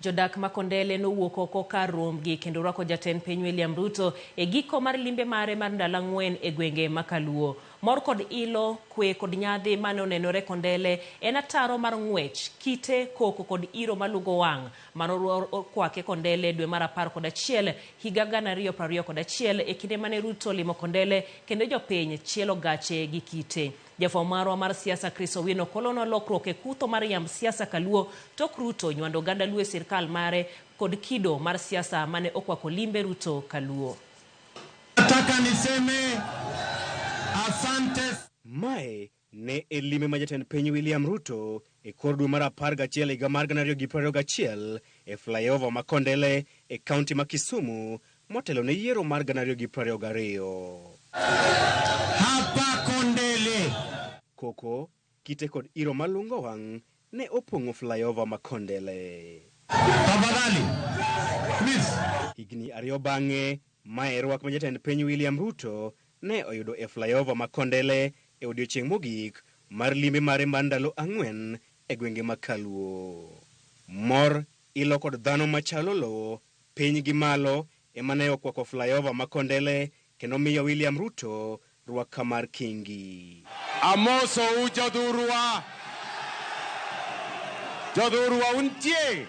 Jodak ma Kondele nowuok oko kar rombgi kendo rwako jatend piny William Ruto e giko mar limbe mare mar ndalo 4 e gwenge ma Kaluo. Mor kod ilo, kwe kod nyadhi mane onenore Kondele en ataro mar ng'wech, kite, koko kod iro malungo wang' mane okwake Kondele dwe mar 11 higa 2021 e kinde mane Ruto olimo Kondele kendo jopiny chielo gache gi kite. Jafwambo marwa mar siasa Chris Owino kolonwa lokruok e kutho mar yamb siasa Kaluo tok Ruto nywando oganda Luo e sirkal mare kod kido mar siasa mane okwako limbe Ruto Kaluo. Nataka niseme asante. Mae ne en limbe ma jatend piny William Ruto e kor dwe mar 11 higa mar 2021 e flyover ma Kondele e kaunti ma Kisumu motelo ne yiero mar 2022. Hapa Kondele. Koko, kite kod iro malungo wang' ne opong'o flyover ma Kondele. Tafadhali. Please. Higni 2 bang'e, mae rwak ma jatend piny William Ruto ne oyudo e flyover ma Kondele e odiechieng' mogik mar limbe mare mar ndalo 4 e gwenge ma Kaluo. Mor, ilo kod dhano machalo lowo, piny gi malo ema ne okwako flyover ma Kondele kendo miyo William Ruto rwak mar kingi. Amoso u jodhurwa. Jodhurwa untie.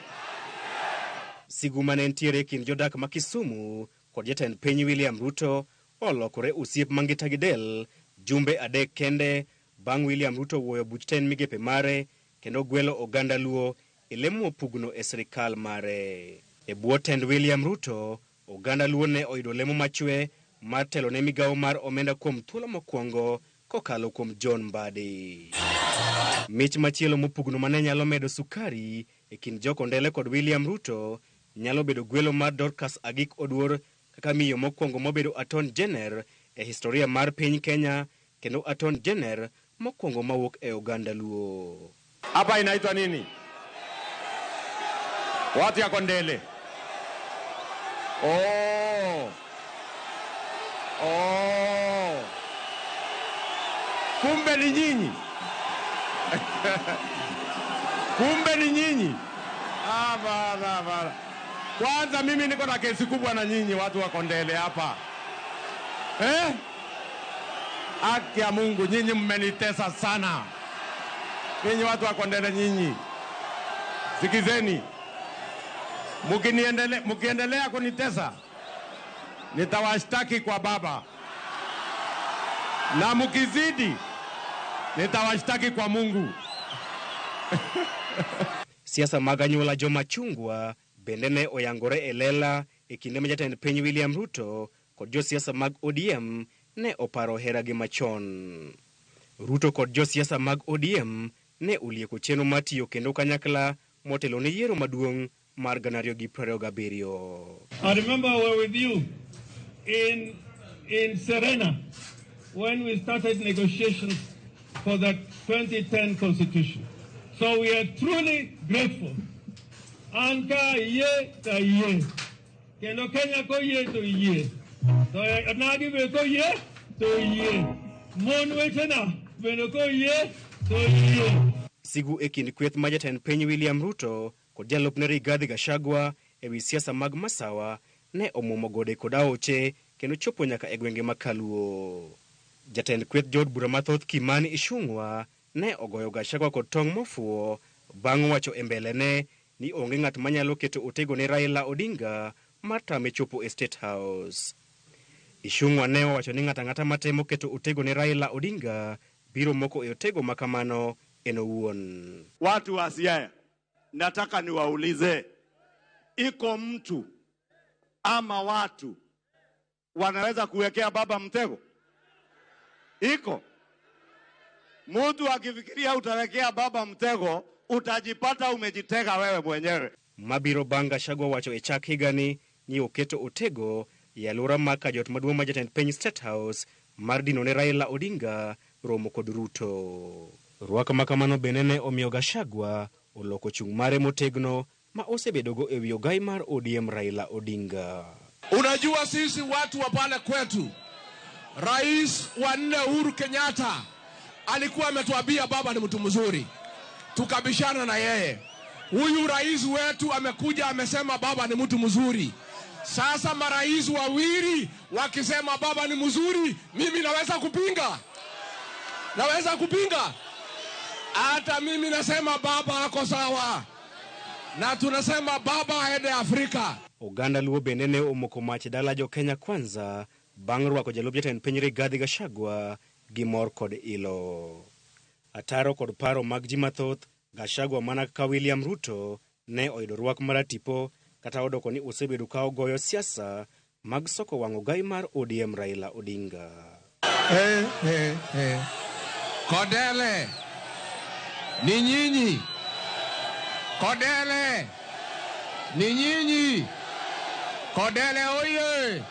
Sigu mane nitiere e kind jodak ma Kisumu kod jatend piny William Ruto olokore osiep mangita gi del jumbe 3 kende bang' William Ruto wuoyo buch tend migepe mare kendo gwelo oganda Luo e lemo mopugno e sirikal mare. E bwo tend William Ruto, oganda Luo ne oyudo lemo machwe mar telo ne migawo mar omenda kuom thuolo mokwongo kokalo kuom John Mbadi. Mich machielo mopugno mane nyalo medo sukari e kind jo Kondele kod William Ruto nyalo bedo gwelo mar Dorcas Agik Oduor kaka miyo mokwongo mobedo Attorney General e historia mar piny Kenya kendo Attorney General mokwongo mawuok e oganda Luo. Hapa inaitwa nini? Watu ya Kondele. Oh. Oh. Kumbe ni nyinyi. Kumbe ni nyinyi. Ah, bana, bana. Kwanza mimi niko na kesi kubwa na nyinyi watu wa Kondele hapa. Haki ya Mungu, nyinyi mmenitesa sana. Nyinyi watu wa Kondele nyinyi. Sikizeni. Mkiendelea kunitesa, nitawashtaki kwa baba. Na mkizidi, nitawashtaki kwa Mungu. Siasa mag anyuola joma chungwa bende ne oyangore e lela e kinde ma jatend piny William Ruto kod josiasa mag ODM ne oparo heragi machon. Ruto kod josiasa mag ODM ne olieko chenro mar tiyo kendo kanyakla motelo ne yiero maduong' mar 2027. I remember we were with you in Serena when we started negotiations for the 2010 Constitution. So we are truly grateful. Anka ye ta ye. Kendo Kenya ko ye to ye. To nagi be ko ye to ye. Mon wetena bende ko ye to ye. Sigu e kind kweth ma jatend piny William Ruto kod jalupne Rigathi Gachagua e wi siasa mag masawa ne omuomo gode kod aoche kendo chopo nyaka e gwenge ma Kaluo. Jatend kweth jood bura mathoth Kimani Ichung'wa ne ogoyo Gachagua kod tong' mofuwo bang' wacho e mbelene ni onge ng'at manyalo keto otego ne Raila Odinga mar tame chopo e State House. Ichung'wa ne owacho ni ng'ato ang'ata matemo keto otego ne Raila Odinga biro moko e otego ma kamano en owuon. Watu wa Siaya, nataka niwaulize, iko mtu ama watu wanaweza kuwekea baba mtego? Iko mtu akifikiria utawekea baba mtego, utajipata umejitega wewe mwenyewe. Mabiro bang' Gachagua wacho e chak higani ni oketo otego e alwora mar kajot maduong' ma jatend piny State House mar dino ne Raila Odinga romo kod Ruto. Rwak ma kamano bende ne omiyo Gachagua oloko chung' mare motegno ma osebedogo e wi ogai mar ODM Raila Odinga. Unajua sisi watu wa pale kwetu, Rais wa 4 Uhuru Kenyatta alikuwa ametuambia baba ni mtu mzuri, tukabishana na yeye. Huyu rais wetu amekuja amesema baba ni mtu mzuri. Sasa marais wawili wakisema baba ni mzuri, mimi naweza kupinga? Naweza kupinga? Hata mimi nasema baba ako sawa, na tunasema baba aende Afrika. Oganda Luo bende ne omoko mach e dala jo Kenya Kwanza bang' rwako jalup jatend piny Rigathi Gachagua gi mor kod ilo. Ataro kod paro mag ji mathoth, Gachagua mana kaka William Ruto ne oyudo rwak maratipo kata odoko ni osebedo ka ogoyo siasa mag soko wang' ogai mar ODM Raila Odinga. Hey, hey, hey. Kondele ni nyinyi, Kondele ni nyinyi, Kondele oye!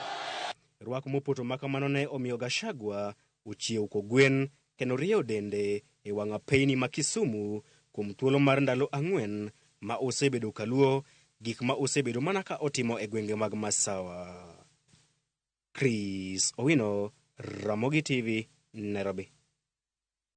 Rwak mopoto ma kamano ne omiyo Gachagua ochiew kogwen kendo rieyo dende e wang' apeyni ma Kisumu kuom thuolo mar ndalo ang'wen ma osebedo kaluwo gik ma osebedo mana ka otimo e gwenge mag Masawa. Chris Owino, Ramogi TV, Nairobi.